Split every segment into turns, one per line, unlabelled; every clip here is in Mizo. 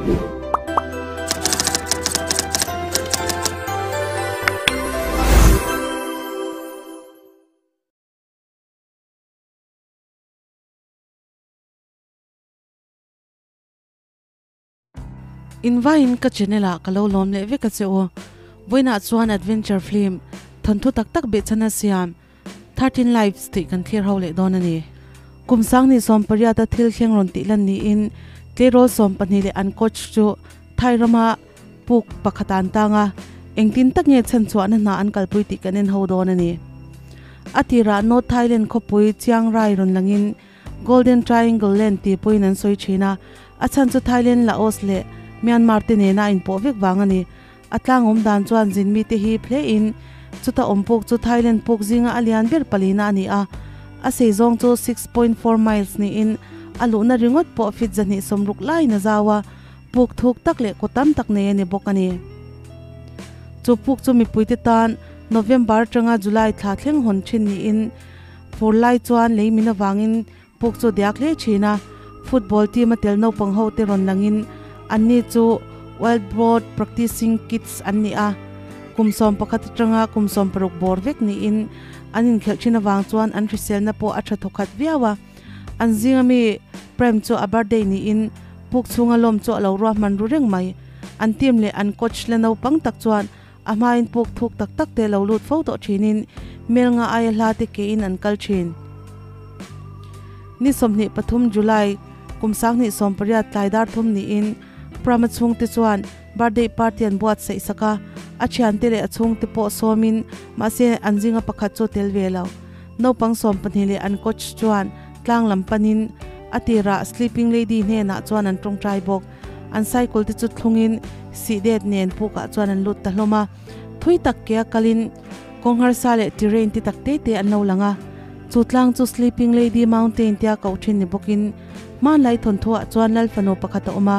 Invaiin ka channel ah ka lo lawm leh vek a che u. Vawiinah chuan adventure film thawnthu tak tak behchhan a siam 13 Lives tih kan thlir ho leh dawn a ni. Kum sangni 18 a thil thleng rawn tih lan niin tleirawl 12 leh an coach chu Thai rama puk pakhat an tang a, engtin tak nge chhanchhuahna hna an kalpui tih kan en ho dawn a ni. A tirah North Thailand khawpui Chiang Rai rawn langin Golden Triangle Land tih pawhin an sawi thin a, a chhan chu Thailand, Laos leh Myanmar te nena a inpawh vek vang a ni. A tlang awm dan chuan zin mite hi phlehin chuta awm puk chu Thailand puk zinga a lian ber palina a ni a, a sei zawng chu 6.4 miles niin a luhna ringawt pawh feet 260 laiin a zau a, puk thuk tak leh kaw tam tak nei a ni bawk a ni. Chu puk chu mipuite tan November atanga July thla thleng hawn thin niin Fur lai chuan lei min avangin puk chu diak hle thin a, football team a tel naupang ho te rawn langin anni chu Wild Board Practicing Kids an ni a, kum 11 atanga kum 16 bawr vek niin an inkhelh thin avang chuan an hriselna pawh a tha thawkhat viau a. An zinga mi Prem chu a birthday niin puk chhunga lawm chu a lo ruahman ru reng mai. An team leh an coach la naupang tak chuan A hmain puk thuk tak tak te lo lut fo tawh thinin mel nga aia hla te kein an kal thin. Ni 23 July kum 2018 tlai dar thum niin Prama chhungte chuan birthday party an buatsaih sak a, a thiante leh a chhungte pawh sawmin mahse an zinga pakhat chu tel ve lo. Naupang 12 leh an coach chuan tlang lam panin a tirah Sleeping Lady hnenah chuan an tawngtai bawk. An cycle te chu thlungin sih det nen pukah chuan an lut ta hlawm a, thui tak ke a kalin kawng harsa leh terrain te tak te te an lo lang a. Chu tlang chu Sleeping Lady Mountain tia koh thin ni bawkin hmanlai thawnthuah chuan Lal fanu pakhat a awm a,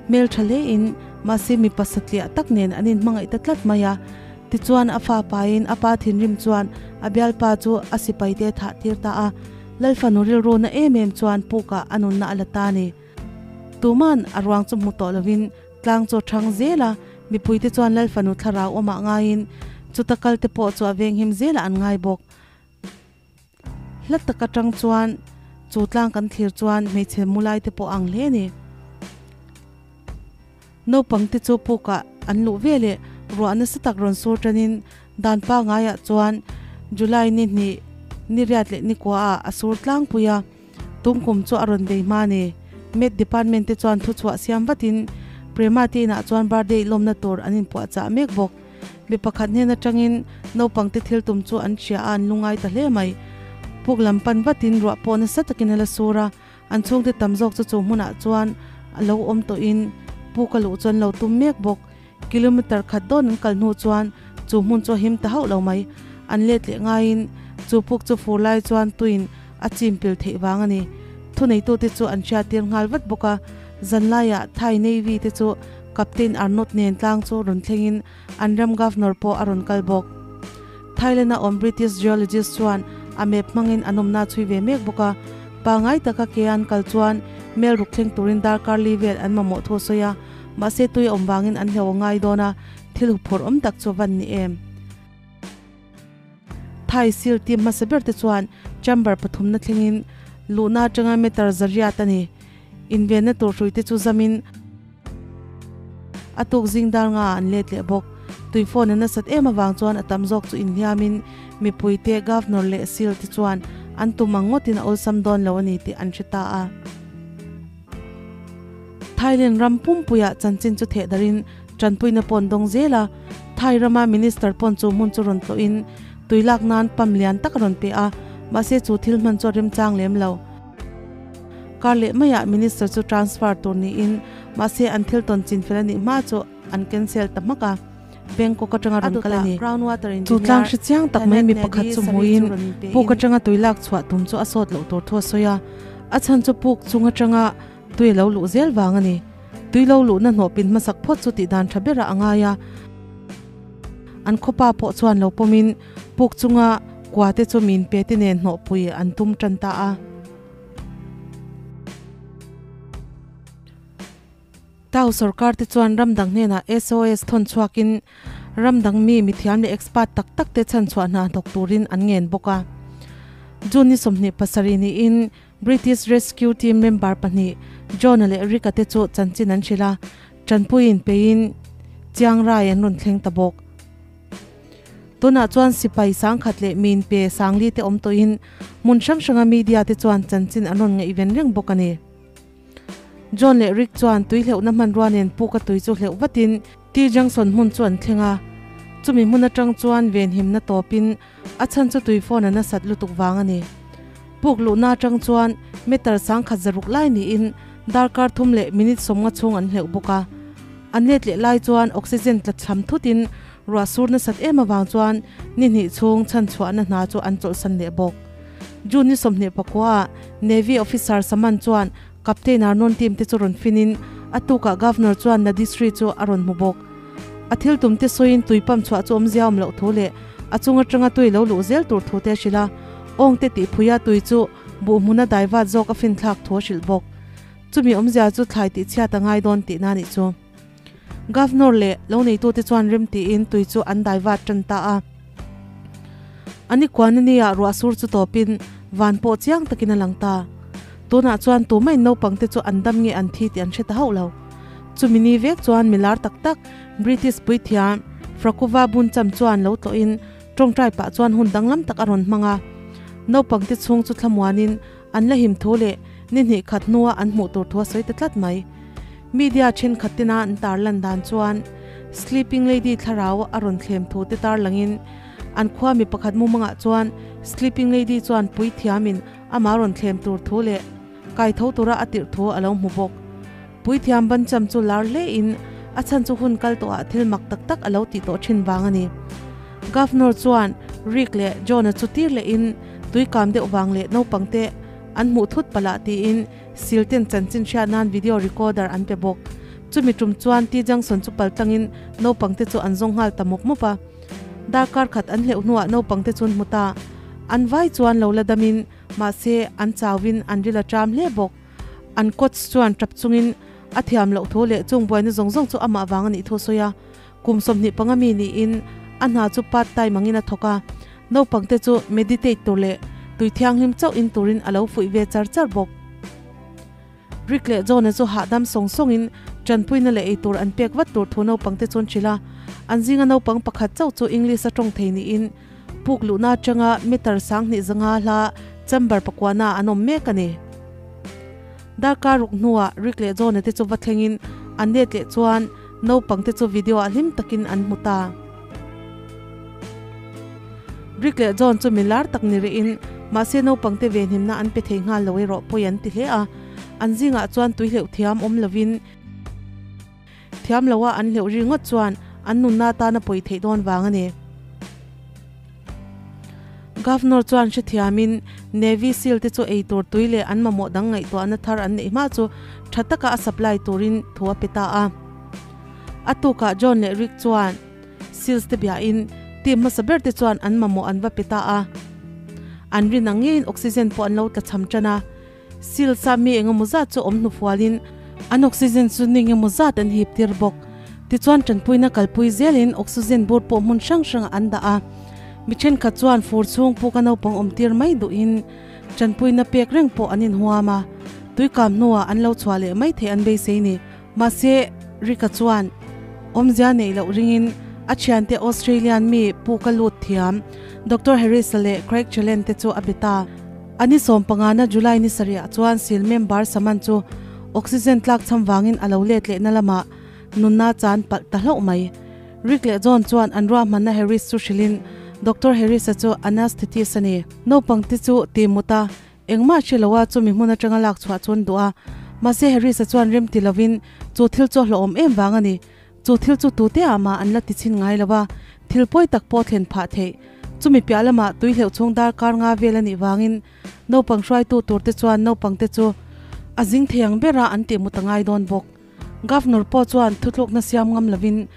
hmel tha hlein mahse mipa satliah tak nen an inhmangaih ta tlat mai a. Tichuan a fa pain a pa thinrim chuan a bialpa chu a sipai te thah tir ta a, Lal fanu rilru na em em chuan pukah a nunna a la ta a ni. Tuman a ruang chu hmu tawh lovin tlang chu a thang zel a, mipuite chuan Lal fanu thlarau awmah ngaiin chuta kalte pawh chu a venghim zelah an ngai bawk. Hla tak atang chuan chu tlang kan thlir chuan hmeichhe mu lai te pawh a ang hle a ni. Naupang te chu pukah an luh ve leh ruah nasa tak rawn sur tanin dan pangaiah chuan July ni hnih, ni riat leh ni kuaah a sur tlangpui a. Tungkum chu a rawn bei hma ni. Met department te chuan thuchhuah siam vatin Prema te inah chuan birthday lawmna tur an inpuahchah mek bawk. Mi pakhat hnen atangin naupang te thil tum chu an hria a an lungai ta hle mai. Puk lam pan vatin ruah pawh nasa takin a la sur a, an chhungte tam zawk chu chu hmunah chuan a lo awm tawhin puk a luh chu an lo tum mek bawk. Kilometer khat dawn an kal hnu chuan chu hmun chu a him ta hauh lo mai. An let leh ngaiin chu puk chu fur lai chuan tuin a chim pil theih vang a ni. Thuneitute chu an hriattir nghal vat bawk a, zanlaiah Thai Navy te chu Captain Arnott nen tlang chu rawn thlengin an ram Governor pawh a rawn kal bawk. Thailand-a awm British geologist chuan a map hmangin an awmna a chhui ve mek bawk a, pangai taka ke an kal chuan mel ruk thleng turin darkar li vel an mamawh thu a sawi a, mahse tui a awm vangin an hlauh a ngai dawn a, thil huphurh awm tak chu a van ni em? Thai sil team hmasa ber te chuan chamber pathumna thlengin luhna atanga meter zariat a ni. Invenna tur hrui te chu zamin a tuk zing dar nga ah an let leh bawk. Tui phone a nasat em avang chuan a tam zawk chu inhliamin mipui te, governor leh sil te chuan an tum ang ngawtin a awlsam dawn lo a ni tih an hre ta a. Thailand ram pumpuiah chanchin chu theh darin tanpuina pawn dawng zel a, Thai rama minister pawn chu hmun chu rawn tlawhin tui lak nan pump lian tak a rawn pe a, mahse chu thil hman chu a remchang lem lo. Kar leh maiah minister chu transfer tur niin mahse an thil tawn chin fel a nih hma chu an cancel ta hmak a, Bangkok atanga rawn kal a ni. Chu tlang hre chiang tak mai mi pakhat chu hmuin puk atanga tui lak chhuah tum chu a sawt loh tur thu a sawi a, a chhan chu puk chung atanga tui a lo luh zel vang a ni. Tui lo luhna hnawhpin hmasak phawt chu tih dan tha berah a ngai a, an khawpa pawh chuan lo pawmin puk chunga kua te chu min pe te nen hnawhpui an tum tan ta a. Tau sorkar te chuan ram dang hnenah SOS thawn chhuakin ram dang mi mithiam leh expert tak tak te chhanchhuah hna thawk turin an ngen bawk a. June ni 27 niin British Rescue Team member pahnih John-a leh Rick-a te chu chanchin an hrilh a, tanpuiin peiin Chiang Rai an rawn thleng ta bawk. Tunah chuan sipai sangkhat leh min pe sangli te awm tawhin hmun hrang hranga media te chuan chanchin an rawn ngaihven reng bawk a ni. John leh Rick chuan tui hleuhna hmanrua nen puka tui chu hleuh vatin T Junction hmun chu an thleng a, chumi hmun atang chuan venhimna tawpin a chhan chu tui phone a nasat lutuk vang a ni. Puk luhna atang chuan meter sangkhat zaruk lai niin darkar thum leh minute sawmnga chhung an hleuh bawk a. An let leh lai chuan oxygen tla chham thutin ruah sur nasat em avang chuan ni hnih chhung chhanchhuahna hna chu an chawlhsan leh bawk. June ni 24 ah Navy officer Saman chuan Captain Arnon team te chu rawn finin a tukah Governor chuan Nadisri chu a rawn hmu bawk. A thil tum te sawiin tui pump chhuah chu awmzia awm loh thu leh a chung atanga tui lo luh zel tur thu te a hrilh a, awng te tih phuia tui chu buh hmuna daivat zawk a finthlak thu a hrilh bawk. Chumi awmzia chu thlai tih chhiat a ngai dawn tihna a nih chu. Governor leh lo neitute chuan rem tiin tui chu an daivat tan ta a. A ni kuan ania ruah sur chu tawpin van pawh chiang takin a lang ta. Tunah chuan tumah-in naupangte chu an dam nge an thi tih an hre ta hauh lo. Chumi ni vek chuan milar tak tak British puithiam Frakuva Buncham chuan lo tlawhin tawngtai pah chuan hun danglam tak a rawn hmang a. Naupangte chhung chu thlamuanin An la him thu leh ni hnih khat hnua an hmuh tur thu a sawi ta tlat mai. Media thenkhat tina an tarlan dan chuan Sleeping Lady thlarau a rawn thlem thu te tarlangin an khua mi pakhat mumangah chuan Sleeping Lady chuan puithiamin amah rawn thlem tur thu leh kai tho tura a tirh thu a lo hmu bawk. Puithiam bancham chu lar hle in a chhan chu hun kal tawhah thil mak tak tak a lo tih tawh thin vang a ni. Governor chuan Rick leh John-a chu tir lehin tui kam deuh vang leh naupang te an hmuh thut palh ah tiin sil ten chanchin hriat nan video recorder an pe bawk. Chumi tum chuan T Junction chu pal tlangin naupang te chu an zawng nghal ta mawp mawp a. Darkar khat an hleuh hnuah naupang te chu an hmu ta. An vai chuan lo la damin mahse an chauhin an ril a ṭam hle bawk. An coach chuan tap chungin a thiam loh thu leh chung buaina zawng zawng chu amah vang a nih thu a sawi a. Kum 25 mi niin a hna chu part time angin a thawk a. Naupangte chu meditate tur leh tui thianghlim chauh in turin a lo fuih ve char char bawk. Rick leh John-a chu hahdam sawng sawngin tanpuina leh eitur an pek vat tur thu naupangte chu an hrilh a. An zinga naupang pakhat chauh chu English a tawng thei niin Puk luhna atanga meter 2500 hla chamber pakuana an awm mek a ni. Darkar ruk hnuah Rick leh John-a te chu va thlengin an let leh chuan naupang te chu video ah hlim takin an hmu ta. Rick leh John chu milar tak ni rihin mahse naupang te venhimna an pe thei nghal lo erawh pawi an ti hle a. An zingah chuan tui hleuh thiam awm lovin Thiam loa an hleuh ringawt chuan an nunna atana pawi theih dawn vang a ni. Governor chuan hrethiamin Navy Seal te chu eitur tui leh an mamawh dang ngaihtuahna thar an neih hma chu tha taka a supply turin thu a pe ta a. A tukah John leh Rick chuan Seals te biahin team hmasa ber te chuan an mamawh an va pe ta a. An rin ang ngeiin oxygen pawh an lo tlachham tan a. Seals a mi engemaw zat chu awm hnufualin an oxygen chu ni engemaw zat an hip tir bawk. Tichuan tanpuina kalpui zelin oxygen bur pawh hmun hrang hrangah an dah a. Mi thenkhat chuan fur chhung puka naupang awm tir mai duhin tanpuina pek reng pawh an inhuam a. Tuikam hnuah an lo chhuah leh mai theih an beisei ni. Mahse, Rick-a chuan awmzia neih loh ringin a thiante Australian mi puka lut thiam Doctor Harris-a leh Craig Chalen te chu a be ta. A ni 15na July ni sarihah chuan sil member Saman chu oxygen tlak cham vangin a lo let lehna lamah nunna chan palh ta hlauh mai. Rick leh John chuan an ruahmanna Harris chu hrilhin Doctor Harris-a chu anaesthetist a ni. Naupang te chu ti mut a, engmah hre loa chumi hmun atanga lak chhuah chu an duh a. Mahse Harris-a chuan rem ti lovin chu thil chu a hlawhawm em vang a ni. Chu thil chu tute ah mah an la ti chhin ngai lo a, thil pawi tak pawh thlen phah theih. Chumi piah lamah tui hleuh chhung darkar nga vel a nih vangin naupang hruaitu turte chuan naupangte chu a zing thei ang bera an tih mut a ngai dawn bawk. Governor pawh chuan thuthlukna siam ngam lovin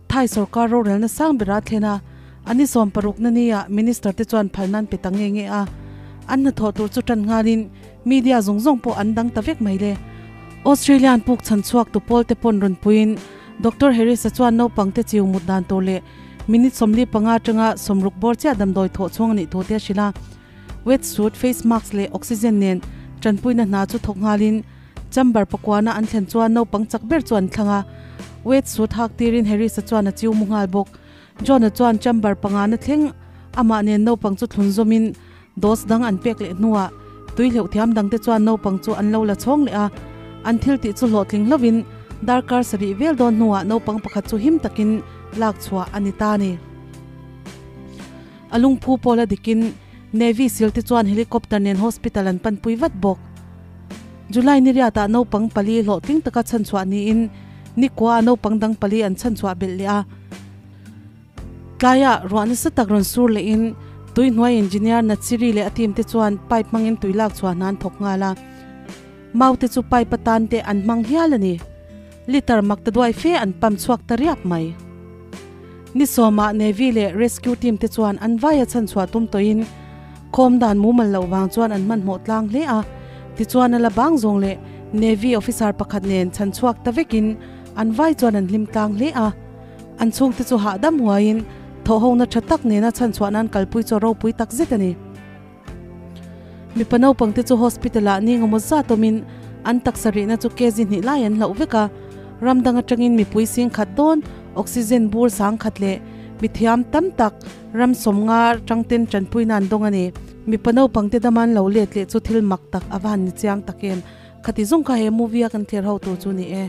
Thai sorkar rorelna sang bera a thlen a, a ni 60 na nia minister te chuan phalna an pe ta nge nge a. An hnathawh tur chu tan nghalin media zawng zawng pawh an dang ta vek mai le. Australian puk chhan chhuak tu pawl te pawn rawn puiin Doctor Harris-a chuan naupang te chiu mut dan tur leh minute 45 atanga 60 bawr chiah damdawi thawh chhung a nih thu te a hrilh a. Wet suit, face mask leh oxygen nen tanpuina hna chu thawk nghalin chamber pakuana an thlen chuan naupang chak ber chu an thlang a. Wet suit hak tirin Harris-a chuan a chiu mu nghal bawk. John-a chuan chamber pangana thleng amah nen naupang chu thlun zawmin dose dang an pek leh hnuah tui hleuh thiam dangte chuan naupang chu an lo la chhawng leh a. An thil tih chu hlawhtling hlauhin darkar sarih vel dawn hnuah naupang pakhat chu him takin lak chhuah a ni ta a ni. A lungphu pawla dikin Navy seal te chuan helicopter nen hospital an panpui vat bawk. July ni riatah naupang pali hlawhtling taka chhanchhuah niin nikua a naupang dang pali an chhanchhuah belh leh a. Tlaiah ruah nasa tak rawn sur lehin tui hnuai engineer Natsiri leh a team te chuan pipe hmangin tui lak chhuah hna an thawk nghal a. Mau te chu pipe atan te an hmang hial a ni. Liter mak ta duai fe an pump chhuak ta riap mai. Ni sawmah Navy leh Rescue team te chuan an vaia chhanchhuah tum tawhin khawm dan mumal loh vang chuan an hmanhmawh tlang hle a. Tichuan a la bang zawng leh Navy officer pakhat nen chhanchhuak ta vekin an vai chuan an hlim tlang hle a. An chhungte chu hahdam huaiin thawhhona tha tak nena chhanchhuah nan kalpui chu a ropui tak zet a ni. Mipa naupangte chu hospital ah ni engemaw zat awmin an taksa rihna chu kg hnih lai an hlauh vek a, ram dang atangin mipui sing khat dawn oxygen bur sang khat leh mithiam tam tak ram sawmnga tangten tanpuina an dawng a ni. Mipa naupangte dama an lo let leh chu thil mak tak a va han ni chiang tak em? Khati zawng kha he movie a kan thlir ho tur chu ni e.